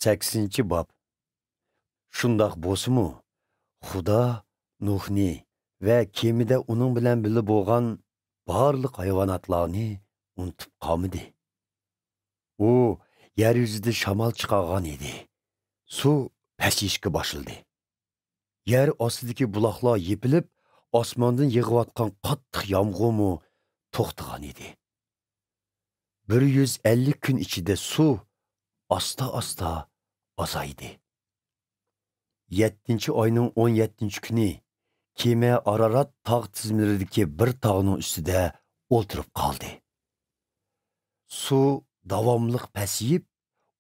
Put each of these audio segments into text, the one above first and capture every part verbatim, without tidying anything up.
سەكسىنچى باب. شۇنداق بولسىمۇ، خۇدا نۇھنى ۋە كېمىدە ئۇنىڭ بىلەن بىللە بولغان بارلىق ھايۋاناتلارنى ئۇنتۇپ قالمىدى. ئۇ يەر يۈزىدە شامال چىقارغان ئىدى. سۇ پەسىيىشكە باشلىدى. يەر ئاستىدىكى بۇلاقلار يېپىلىپ، ئاسماندىن يېغىۋاتقان قاتتىق يامغۇرمۇ توختىغان ئىدى. بىر يۈز ئەللىك كۈن ئىچىدە سۇ ئاستا-ئاستا ئازايدى. يەتتىنچى ئاينىڭ ئون يەتتىنچى كۈنى كېمە ئارارات تاغ تىزمىلىرىدىكى بىر تاغنىڭ ئۈستىدە ئولتۇرۇپ قالدى. سۇ داۋاملىق پەسىيىپ،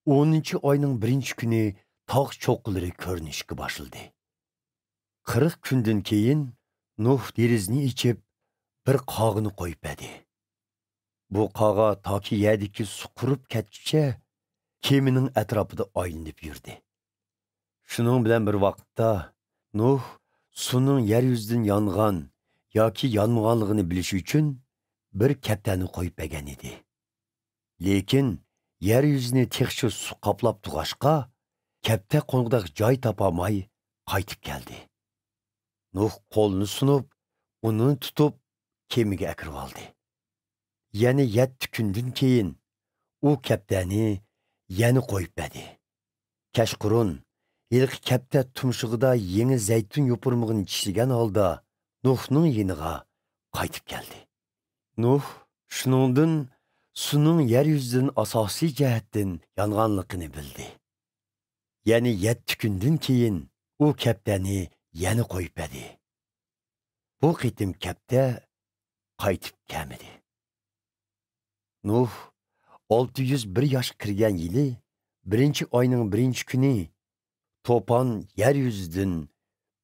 ئونىنچى ئاينىڭ بىرىنچى كۈنى تاغ چوققىلىرى كۆرۈنۈشكە باشلىدى. قىرىق كۈندىن كېيىن نۇھ دېرىزىنى ئېچىپ، بىر قاغىنى قويۇپ بەردى. بۇ قاغا تاكى يەردىكى سۇ قۇرۇپ كەتكۈچە كېمىنىڭ ئەتراپىدا ئايلىنىپ يۈردى. شۇنىڭ بىلەن بىر ۋاقىتتا نۇھ سۇنىڭ يەر يۈزىدىن يانغان ياكى يانمىغانلىقىنى بىلىش ئۈچۈن بىر كەپتەرنى قويۇپ بەرگەن ئىدى. لېكىن يەر يۈزىنى تېخىچە سۇ قاپلاپ تۇرغاچقا، كەپتەر قونغۇدەك جاي تاپالماي قايتىپ كەلدى. نۇھ قولىنى سۇنۇپ، ئۇنى تۇتۇپ، كېمىگە ئەكىرىۋالدى. يەنە يەتتە كۈندىن كېيىن ئۇ كەپتەرنى يەنە قويۇپ بەردى. كەچقۇرۇن ھېلىقى كەپتەر تۇمشۇقىدا يېڭى زەيتۇن يوپۇرمىقىنى چىشلىگەن ھالدا نۇھنىڭ يېنىغا قايتىپ كەلدى. نۇھ شۇنىڭدىن سۇنىڭ يەر يۈزىدىن ئاساسىي جەھەتتىن يانغانلىقىنى بىلدى. يەنە يەتتە كۈندىن كېيىن ئۇ كەپتەرنى يەنە قويۇپ بەردى. بۇ قېتىم كەپتەر قايتىپ كەلمىدى. نۇھ ئالتە يۈز بىر ياشقا كىرگەن يىلى بىرىنچى ئاينىڭ بىرىنچى كۈنى توپان يەر يۈزىدىن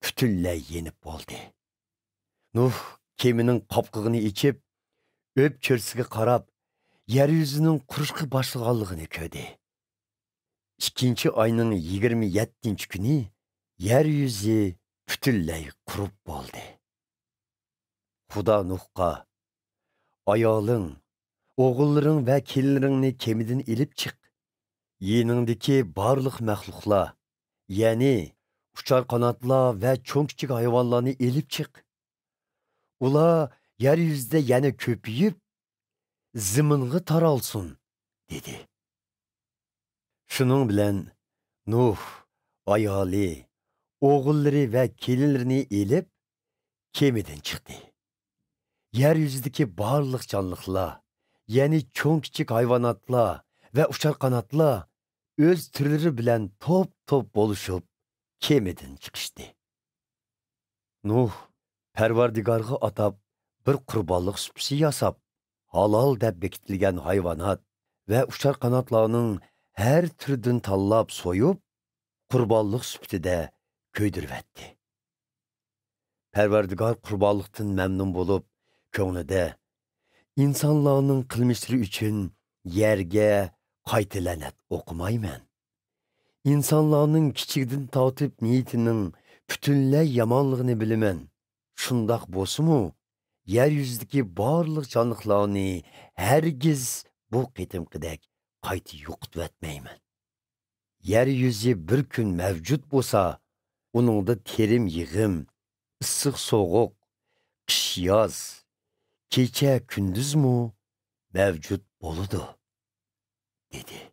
پۈتۈنلەي يېنىپ بولدى. نۇھ كېمىنىڭ قاپقىقىنى ئېچىپ، ئۆپ چۆرىسىگە قاراپ، يەر يۈزىنىڭ قۇرۇشقا باشلىغانلىقىنى كۆردى. ئىككىنچى ئاينىڭ يىگىرمە يەتتىنچى كۈنى يەر يۈزى پۈتۈنلەي قۇرۇپ بولدى. خۇدا نۇھقا، ئايالىڭ، ئوغۇللىرىڭ ۋە كېلىنلىرىڭنى كېمىدىن ئېلىپ چىق. يېنىڭدىكى بارلىق مەخلۇقلار، يەنى ئۇچار قاناتلار ۋە چوڭ-كىچىك ھايۋانلارنى ئېلىپ چىق. ئۇلار يەر يۈزىدە يەنە كۆپىيىپ، زېمىنغا تارالسۇن، دېدى. شۇنىڭ بىلەن نۇھ ئايالى، ئوغۇللىرى ۋە كېلىنلىرىنى ئېلىپ، كېمىدىن چىقتى. يەر يۈزىدىكى بارلىق جانلىقلار، يەنى چوڭ-كىچىك ھايۋاناتلار ۋە ئۇچار قاناتلار ئۆز تۈرلىرى بىلەن توپ-توپ بولۇشۇپ، كېمىدىن چىقىشتى. نۇھ پەرۋەردىگارغا ئاتاپ بىر قۇربانلىق سۇپىسى ياساپ، ھالال دەپ بېكىتىلگەن ھايۋانات ۋە ئۇچار قاناتلارنىڭ ھەر تۈرىدىن تاللاپ سويۇپ، قۇربانلىق سۈپىتىدە كۆيدۈرۈۋەتتى. پەرۋەردىگار قۇربانلىقتىن مەمنۇن بولۇپ، كۆڭلىدە، ئىنسانلارنىڭ قىلمىشلىرى ئۈچۈن يەرگە قايتا لەنەت ئوقۇمايمەن. ئىنسانلارنىڭ كىچىكىدىن تارتىپ نىيىتىنىڭ پۈتۈنلەي يامانلىقىنى بىلىمەن. شۇنداق بولسىمۇ، يەر يۈزىدىكى بارلىق جانلىقلارنى ھەرگىز بۇ قېتىمقىدەك قايتا يوقىتىۋەتمەيمەن. يەر يۈزى بىر كۈن مەۋجۇت بولسا، ئۇنىڭدا تېرىم-يىغىم، ئىسسىق-سوغۇق، قىش-ياز، كېچە-كۈندۈزمۇ مەۋجۇت بولىدۇ، دېدى.